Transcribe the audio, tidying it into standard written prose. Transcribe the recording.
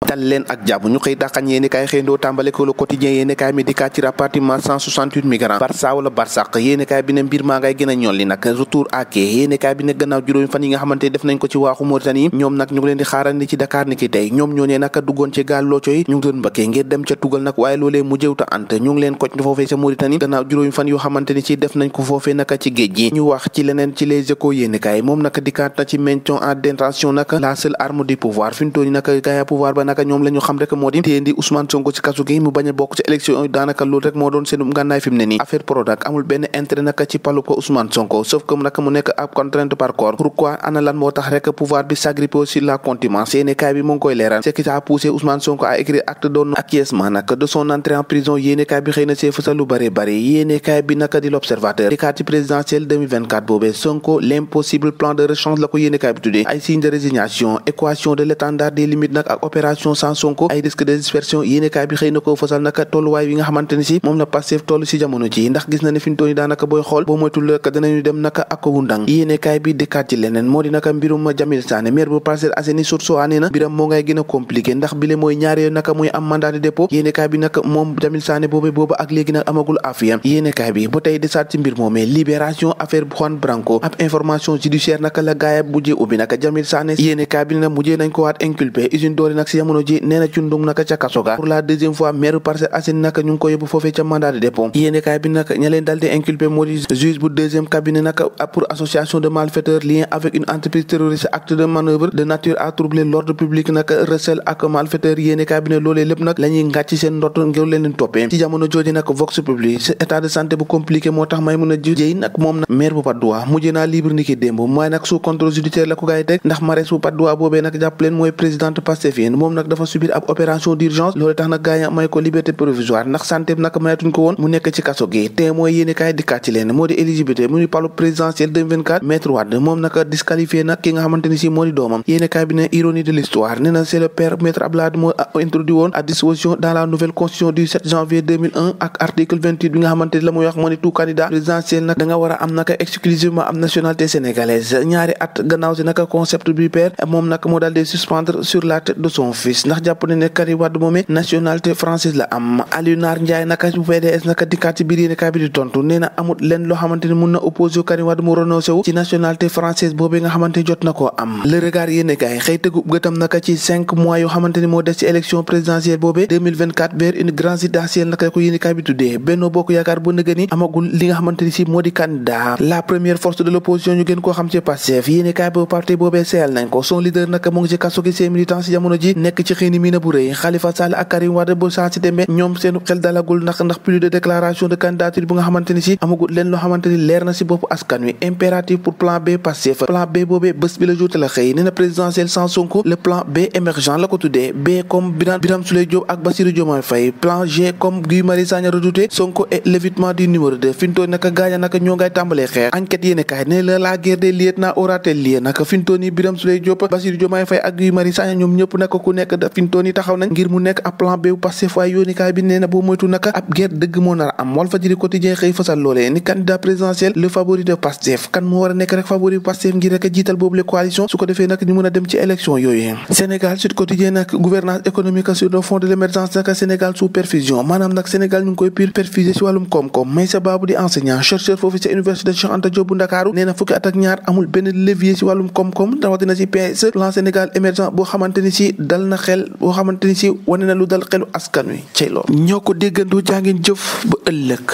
dal leen ak jàmm ñu xëy dàqañ yéeni kaay xëyndoo tàmbale ko Le Quotidien yéeni kaay mi dikkaat ci rapatriement 168 migrants Barça wala Barsaq yéeni kaay bi ne mbir maa ngay gën a ñolli nag retour à quai yéeni kaay bi ne gannaaw juróomi fan yi nga xamante def nañ ko ci waaxu Mauritanie ñoom nag ñu ngi leen di xaarandi ci Dakar ni ki tey ñoom ñooñee nag duggoon ci gaal looco yi ñu ngi doon mbëkkee ngir dem ca tugal nag waaye loolee mu jëwta ant ñu ngi leen koj foofee ca Mauritanie gannaaw juróomi fan yoo xamante ni ci def nañ ko foofee naka ci géej gi ñu wax ci leneen ci Les Échos yéeni kaay moom nag dikkaat na ci maintien en détention nag la seule arme du pouvoir fi mu toll nii nag gaaya pouvoir ba nag ñoom la ñu xam rek moo di téye di Ousmane Sonko ci kasu gi mu bañ a bokk ci élection yi daanaka loolu rek moo doon seen ngànnaay fi mu ne nii affaire Prodac amul benn intérêt nag ci palu ko Ousmane Sonko sauf que nag mu nekk ab contrainte par corps pourquoi ana lan moo tax rek pouvoir bi s'agrippe sur la contumace yéene kaay bi mu ngi koy leeral ce qui a poussé Ousmane Sonko à écrire acte de non-acquiescement nag de son entrée en prison yéene kaay bi xëy na see fësal lu bëri bëri yéene kaay bi nag di l'Observateur di ci présidentielle 2024 boobee Sonko l'impossible plan de rechange la ko yéene kaay bi tuddee ay signe de résignation équation de l'étendard des limites nag ak opération sans Sonko ay risque de dispersion yéene kaay bi xëy na ko fësal nag tolluwaay bi nga xamante ni si moom la Pastef toll si jamono ji ndax gis na ne fi ñu toll daanaka booy xool boo moytul rek danañu dem nag ak ko wundang yéene kaay bi dikkaat ci leneen moo di nag mbirum Jamil Sané maire bu Parcelles Assainies source nee na mbiram moo ngay gën a compliqué ndax bile mooy ñaari yoon nag muy am mandat de dépôt yéene kaay bi nag moom Jamil Sané boobu ak léegi nag amagul afiyam yéene kaay bi ba tey di saat ci mbir moomee libération affaire Juan Branco ab information judiciaire nag la gaaya mujjee ubbi nag Jamil Sané yéene kaay bi nag mujjee nañ ko waat inculpé usine doole nag si jamono ji nee na cundung nag ca kaso ga pour la deuxième fois maire Parcelles Assainies nag ñu ngi ko yóbbu foofee ca mandat de dépôt yéene kaay bi nag ña leen dal di inculpé moo di juge bu deuxième cabinet nag pour association de malfaiteurs lien avec une entreprise terroriste acte de manœuvre de nature à troubler l'ordre public nag recel ak malfaiteurs yéene kaay bi ne loolee lépp nag la ñuy ngàcc seen ndott ngir leen toppee ci jamono jooju nag vox populi état de santé bu compliqué moo tax may mun a jëy nag moom nag maire bu Patte d'Oie mujjee naa libre ni ki démb mooy nag sous contrôle judiciaire la ko gaay teg ndax maires bu Patte d'Oie boobee nag jàpp leen mooy présidente Pastef moom nag dafa subir ab opération d'urgence loolu tax nag gaay may ko liberté provisoire ndax santé bi nag mayatuñ ko woon mu nekk ci kaso gi te mooy yéene kaay dikkaat ci leen moo di éligibilité mu di palu présidentielle 2024 maître Wade moom nag disqualifié nag ki nga xamante ni si moo di doomam yéene kaay bi ne ironie de l'histoire nee na c'est le père maître Abdoulaye moo introduit woon à disposition dans la nouvelle constitution du 7 janvier 2001 ak article 28 bi nga xamante ni la muy wax moo di tout candidat présidentiel nag da nga war a am nag exclusivement am nationalité sénégalaise ñaari at gannaaw si nag concept bi père moom nag moo daal di suspendre sur la tête de son fils ndax jàpp ne ne Karim Wade moomee nationalité française la am Aliou Nar Ndiaye naka bu PDS naka dikkaat ci biir yéene kaay bi di tontu nee na amul lenn loo xamante ni mun na opposé Karim Wade mu renoncé wu ci nationalité française boobee nga xamante ni jot na koo am le regard yéene kaay xëy tëggu gëtam naka ci 5 mois yoo xamante ni moo des ci élection présidentielle boobee 2024 vers une grande présidentielle naka ko yéene kaay bi tuddee Benno Bokk Yaakaar bu nëgë ni amagul li nga xamante ni si moo di candidat la première force de l'opposition ñu gën koo xam ci Pastef yéene kaay boobu parti boobee seyal nañ ko son leader naka mu ngi ci kaso gi ses militants ci jamono ji nekk ci xëy ni miina bu rëy Khalifa Sall ak Karim Wade bu saa si demee ñoom seen xel dalagul ndax plus de déclaration de candidature bu nga xamante ni si amagul leen loo xamante ni leer na si bopp askan wi impératif pour plan B Pastef plan B boobee bés bi la joute la xëy nee na présidentiel sans Sonko le plan B émergent la ko tuddee B comme Birame Souleye Diop ak Bassirou Diomaye Faye plan G comme Guy Marius Sagna redouté Sonko et l'évitement du numéro 2 fintoon naka gaaña naka ñoo ngay tàmbalee xeex enquête yéene kaay ne la guerre des lieutenants aura-t-elle lieu naka fintoon yi Birame Souleye Diop Bassirou Diomaye Faye ak Guy Marius Sagna ñoom ñëpp naka ku nekk da fintoon yi taxaw nañ ngir mu nekk ab plan B Pastef waaye yóoni kaay bi nee na boo moytu naka ab guerre dëgg moo nar am Walfadjri quotidien xëy fasal loolee ni candidat présidentiel le favori de Pastef kan moo war a nekk rek favori Pastef ngir rek jiital boobu le coalition su ko defee nag ñu mën a dem ci élection yooyu Sénégal Sud Quotidien nag gouvernance économique sur le fond de l'émergence nag Sénégal sous perfusion maanaam nag Sénégal ñu ngi koy perfuser ci wàllum koom-koom Meissa Babou di enseignant chercheur foofu ci université Cheikh Anta Diop bu Ndakaaru nee na fukki at ak ñaar amul benn levier ci wàllum koom-koom rawatina ci PSE plan Sénégal émergent boo xamante ni si dal na xel boo xamante ni si wane na lu dal xelu askan wi cey lool ñoo ko déggandoo jaa ngeen jëf ba ëllëg